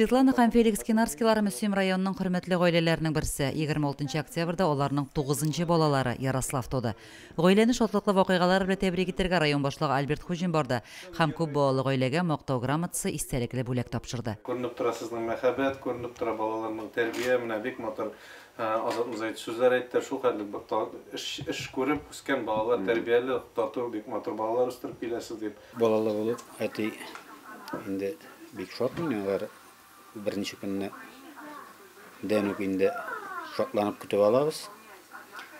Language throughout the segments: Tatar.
Светлана һәм Феликс Кинарскийлар Мөслим районының хөрмәтле гаиләләренең берсе. 26 октябрьдә аларның 9 балалары Ярослав туды. Гаиләне шатлыклы вакыйгалар белән тәбрик итәргә район башлыгы Альберт Хуҗин барды һәм күп балалы гаиләгә мактау грамотасы, истәлекле бүләк тапшырды. Күренеп тора сезнең мәхәббәт, күренеп тора балаларның тәрбия, менә бик матур Азат мырза сүзләр әйтте, шул хәтле эш күреп үскән балалар, тәрбияле, тату, бик матур балалар үстереп киләсез дип. Балалы булып, әти инде бик шатмын, алар беренче көнне дән үк инде шатланып көтеп алабыз.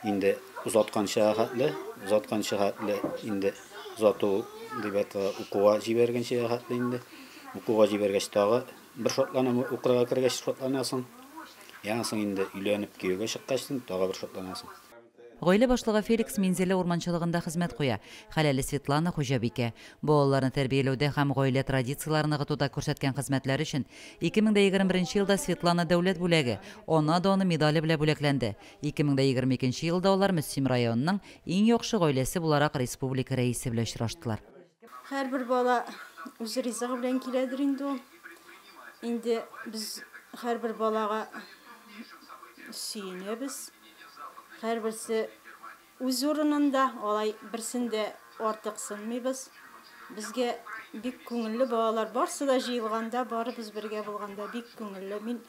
Инде озатканча хәтле, озатканча хәтле инде озату дип әйтә, укуга җибәргәнчә хәтле инде. Укуга җибәргәч тагы бер шатланам, укырга кергәч шатланасың. Янасың инде өйләнеп кияүгә чыккач тагы бер шатланасың. Гаилә башлыгы Феликс Минзәлә урманчылыгында хезмәт куя. Хәләле Светлана хуҗабикә. Балаларны тәрбияләүдә һәм гаилә традицияләрен ныгытуда күрсәткән хезмәтләре өчен 2021 елда Светлана дәүләт бүләге, Ана даны медале белән бүләкләнде. 2022 елда алар Мөслим районының иң яхшы гаиләсе буларак республика рәисе белән очраштылар. Һәрбер бала үз ризыгы белән киләдер инде ул. Инде без һәрбер балага сөенәбез. Һәрберсе үз урынында, алай берсен дә артык сынмыйбыз. Безгә бик күңелле балалар барсы да җыелганда, барыбыз бергә булганда бик күңелле. Мин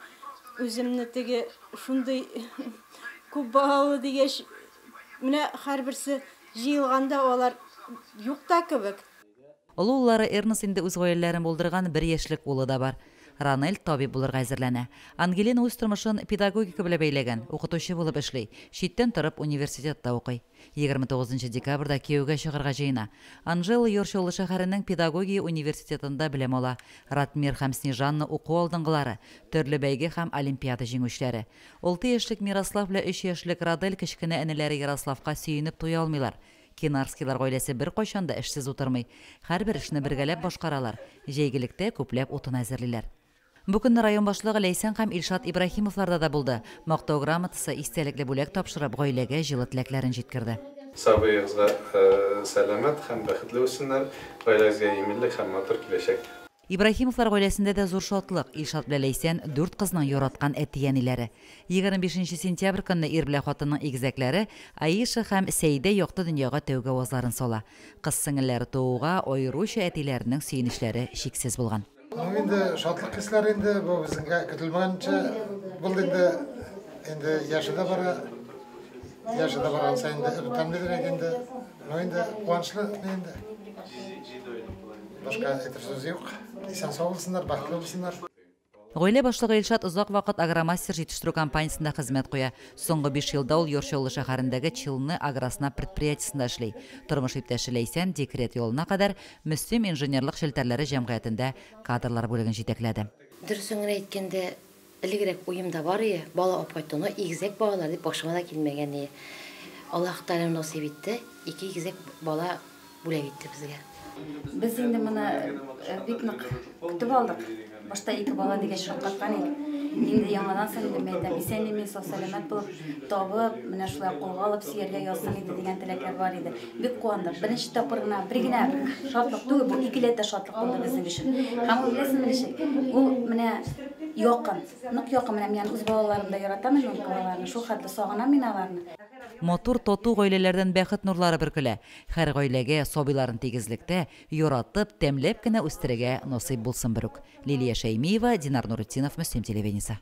үземне теге шундый күп балалы дигәч, менә һәрберсе җыелганда алар юк та кебек. Олы уллары Эрнест инде үз гаиләләрен булдырган, 1 яшьлек улы да бар. Ранель табиб булырга әзерләнә. Ангелина үз тормышын педагогика белән бәйләгән, укытучы булып эшли. Читтән торып университетта укый. 29 декабрьдә кияүгә чыгарга җыена. Анжела Яр Чаллы шәһәренең педагогия университетында белем ала. Ратмир һәм Снежанна уку алдынгылары, төрле бәйге һәм олимпиада җиңүчеләре. 6 яшьлек Мирослав белән 3 яшьлек Радель кечкенә энеләре Ярославка сөенеп туя алмыйлар. Кинарскийлар гаиләсе бер кайчан да эшсез утырмый. Һәрбер эшне бергәләп башкаралар. Җәйгелектә күпләп утын әзерлиләр. Бу көнне район башлыгы Ләйсән һәм Илшат Ибраһимовларда да булды. Мактау грамотасы, истәлекле бүләк тапшырып, гаиләгә җылы теләкләрен җиткерде. Сабыегызга сәламәт һәм бәхетле үссеннәр, гаиләгезгә иминлек һәм матур киләчәк. Ибраһимовлар гаиләсендә дә зур шатлык. Илшат белән Ләйсән 4 кызның яраткан әти-әниләре. 25 сентябрь көнне ир белән хатынның игезәкләре Аиша һәм Сәйдә якты дөньяга тәүге авазларын сала. Кыз сеңелләре тууга аеруча әтиләренең сөенечләре чиксез булган. Ну, инде шатлык хисләре инде бу безгә көтелмәгәнчә булды инде. Инде яше дә бара, яше дә барган саен инде өметләнмидерәк инде. Ну, инде куанычлы инде. Башка әйтер сүз юк. Исән сау булсыннар, бәхетле булсыннар. Гаилә башлыгы Илшат озак вакыт Агромастер җитештерү компаниясендә хезмәт куя. Соңгы 5 елда ул Яр Чаллы шәһәрендәге Челны агроснаб предприятиесендә эшли. Тормыш иптәше Ләйсән декрет ялына кадәр Мөслим инженерлык челтәрләре җәмгыятендә кадрлар бүлеген җитәкләде. Дөресен генә әйткәндә, элегрәк уемда бар иде, бала алып кайтуны игезәк балалар дип башыма да килмәгән иде. Аллаһ Тәгалә насыйп итте, 2 игезәк бала бүләк итте безгә. Без инде моны бик нык көтеп алдык. Башта 2 бала дигәч шаккаткан идек. Инде яңадан соң инде мәйтәм, исән имин, сау сәламәт булып, табып, менә шулай кулга алып сөяргә язсын иде дигән теләкләр бар иде. Бик куандык. Беренче тапкыр гына бер генә шатлык түгел, бу икеләтә шатлык булды безнең өчен. Һәм ул беләсеңме ничек? Ул менә якын, нык якын. Менә мин үз балаларымны да яратам, мин балаларны шул хәтле сагынам мин аларны. Матур тату гаиләләрдән бәхет нурлары бөркелә. Һәр гаиләгә сабыйларын тигезлектә, яратып, тәмләп кенә үстерергә насыйп булсын берүк. Лилия Шәймиева, Динар Нуретдинов, Мөслим телевидениесе.